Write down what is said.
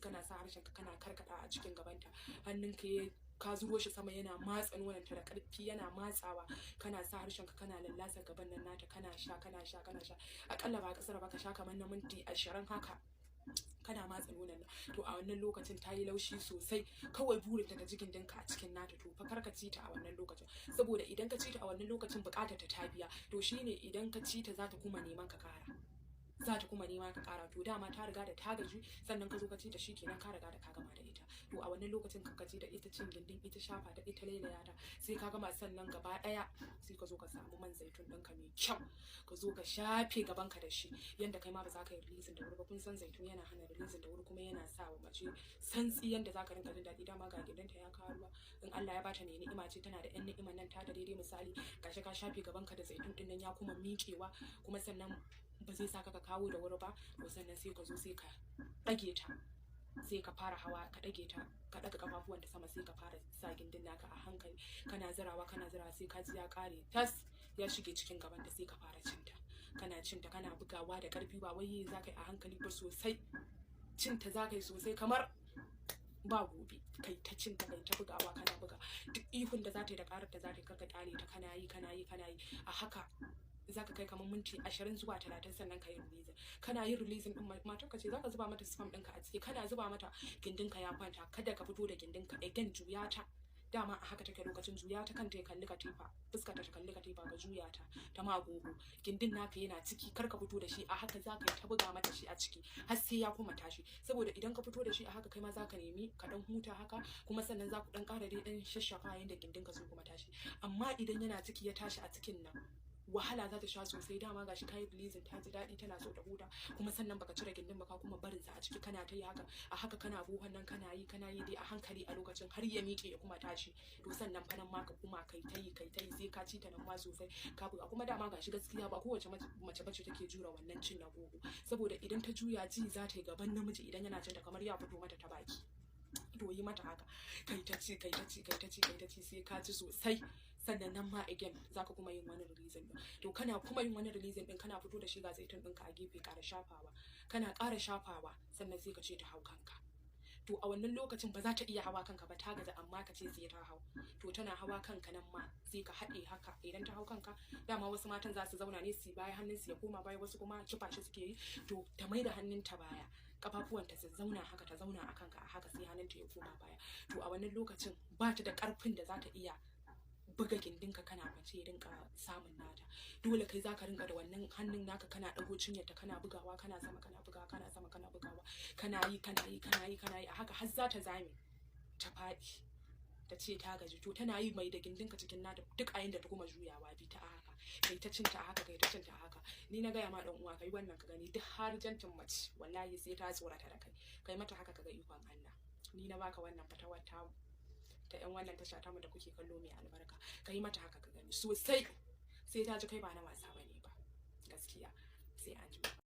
Kana sa harshen ka kana karkada a cikin gabanta, hannunka ya ka zuro shi sama, yana matsa nononta da karfi, yana matsawa. Kana sa harshen ka kana lallasa gaban nan nata, kana sha, kana sha, kana sha. Akalla ba kasar ba, ka sha kamar na minti 20 haka kana matsa nonon nan. To a wannan lokacin ta yi laushi sosai, kawai burinta ta ji gindinka a cikin nata. To fa kar ka ci ta a wannan lokacin, saboda idan ka ci ta a wannan lokacin, bukatar ta ta biya. To shine idan ka ci ta, za ta kuma neman ka kara, za ta kuma nema ka kara. To dama ta riga da ta gaji, sannan ka zo ka ci ta, shikenan, ka riga da ka gama da ita. To a wannan lokacin ka ci da ita, cin gindin ita, shafa ta ita, lailaya ta, sai ka gama. Sannan gaba daya sai ka zo ka samu man zaitun ɗinka mai kyau, ka zo ka shafe gaban ka da shi, yanda kai ma ba za ka yi releasing da wuri ba. Kun san zaitun yana hana releasing da wuri, kuma yana sa wa mace santsi, yanda za ka rinka jin daɗi. Dama ga gindinta ya kawo ruwa, in Allah ya bata mai ni'ima ce, tana da yan ni'iman nan ta da daidai. Misali, gashi ka shafe gaban ka da zaitun ɗin nan, ya kuma miƙewa, kuma sannan ba zai saka ka kawo da wuri ba. To sannan sai ka zo sai ka ɗage ta, sai ka fara hawa, ka ɗage ta, ka ɗaga kafafuwan ta sama, sai ka fara sa gindin naka a hankali, kana zirawa, kana zirawa, sai ka ji ya ƙare tas, ya shige cikin gaban ta. Sai ka fara cinta, kana cinta, kana bugawa da ƙarfi. Ba wai za ka yi a hankali ba sosai, cinta za ka yi sosai kamar ba gobe. Kai ta cinta, kai ta bugawa, kana buga. Duk ihun da za ta yi da ƙarar da za ta yi, karka ƙyale ta. Kana yi, kana yi, kana yi a haka, zaka kai kamar minti 20 zuwa 30, sannan ka yi releasing. Kana yin releasing din, matar ka ce zaka zuba mata sperm ɗinka a ciki. Kana zuba mata, gindinka ya kwanta. Kada ka fito da gindinka again, juya ta. Dama a haka take lokacin, juya ta, kanta ya kalli katifa, fuskar ta kalli katifa, ka juya ta ta magogo. Gindin naka yana ciki, kar ka fito da shi. A haka zaka yi ta buga mata shi a ciki har sai ya kuma tashi, saboda idan ka fito da shi a haka, kai ma zaka nemi ka dan huta haka, kuma sannan za ku dan ƙara dai dan shashafa yanda gindin ka zai kuma tashi. Amma idan yana ciki, ya tashi a cikin nan, wahala za ta sha sosai. Dama gashi kayi releasing, ta ji daɗi, tana so ta huta, kuma sannan baka cire gindin baka kuma barin sa a ciki. Kana ta yi haka a haka, kana buhon nan, kana yi, kana yi dai a hankali a lokacin har ya miƙe ya kuma tashi. To sannan fa nan ma ka kuma kai ta yi, kai ta yi, sai ka ci ta nan ma sosai, ka buga. Kuma dama gashi gaskiya ba kowace mace bace take jura wannan cin na gogo, saboda idan ta juya, ji za ta yi gaban namiji idan yana cinta kamar ya fito mata ta baki. To yi mata haka, kai ta ci, kai ta ci, kai ta ci, kai ta ci, sai ka ci sosai. Sannan nan ma again zaka kuma yin wani releasing din. To kana kuma yin wani releasing din, kana fito da shi, ga zaitun ɗinka a gefe, ƙara shafawa. Kana ƙara shafawa, sannan sai ka ce ta hau kanka. To a wannan lokacin ba za ta iya hawa kanka ba, ta gaji, amma ka ce sai ta hau. To tana hawa kanka, nan ma sai ka haɗe haka. Idan ta hau kanka, dama wasu matan za su zauna ne su baya, hannun su ya koma baya, wasu kuma kifa shi suke yi. To ta mai da hannunta baya, kafafuwanta su zauna haka, ta zauna a kanka a haka, sai hannunta ya koma baya. To a wannan lokacin ba ta da ƙarfin da za ta iya buga gindinka kana kwance ya rinka samun nata. Dole kai zaka rinka da wannan hannun naka kana dago cinyarta, kana bugawa, kana sama, kana bugawa, kana sama, kana bugawa, kana yi, kana yi, kana yi, kana yi a haka har za ta zame ta faɗi, ta ce ta gaji. To tana yi, mai da gindinka cikin nata duk a yanda ta kuma juyawa, bi ta a haka, kai ta cinta a haka, kai ta cinta a haka. Ni na gaya ma, dan uwa, kai wannan ka gani. Duk har jantin mace, wallahi sai ta tsorata da kai. Kai mata haka kaga ikon Allah. Ni na baka wannan fatawar ta ta yan wannan tasha tamu da kuke kallo mai albarka. Kai mata haka ka gani sosai, sai ta ji kai ba na wasa bane ba gaskiya. Sai an ji.